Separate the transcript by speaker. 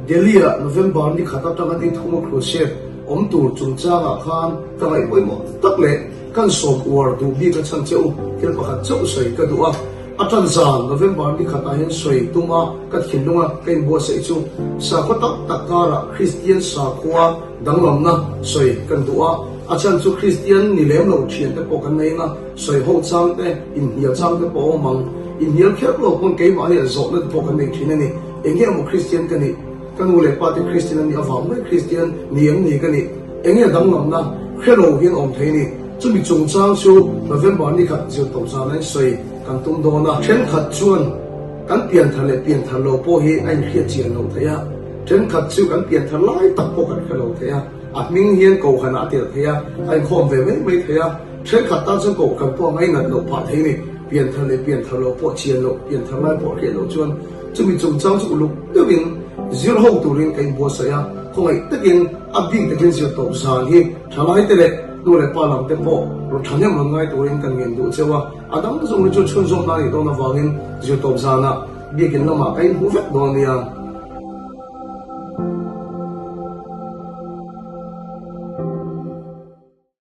Speaker 1: Delhi-ah November ni khat atanga ni thuma crusade awm tur chungchangah khan ka ngaih pawimawh tak leh kan sawm uar duh bik a chhan che u thil pakhat chauh sawi ka duh a. A tan zan November ni khatah hian sawi tuma ka thinlunga ka inbuatsaih chu sakhaw tak tak karah Kristian sakhua danglamna sawi kan duh a. A chhan chu Kristian ni lem lo thian te pawh kan nei anga sawi ho chang te, inhnial chang te pawh a awm ang. Inhnial kher lo pawn keimah hian zawhna te pawh kan nei thin a ni. Enge emaw Kristian ka nih? Ka nu leh pa te Kristian an nih avang mai Kristian ni em ni ka nih? Enge danglamna hre lo hian awm thei ni? Chumi chungchang chu November ni khat zir tawp zan a insawi kan tum dawn a. Thenkhat chuan kan pianthar leh pianthar lo pawh hi a inhriat chian lo thei a, thenkhat chu kan pianthar lai tak pawh kan hre lo thei a, a hming hian kohhranah a tel thei a, a inkhawm ve mai mai thei a, thenkhat tan chuan kohhran pawh a ngainat loh phah thei ni. Pianthar leh pianthar lo pawh chian loh, pianthar lai pawh hriat loh chuan chumi chungchang chu uluk deuhin zir ho turin ka inbuatsaih a, khawngaih takin a bik takin zir tawp zan hi thalai te leh nu leh pa lam te pawh rawn thahnem rawn ngai turin kan ngen duh cheu a, a dang zawng hi chu chhunzawm nan nih dawn avangin zir tawp zanah biakin lamah ka inhmu vek dawn nia.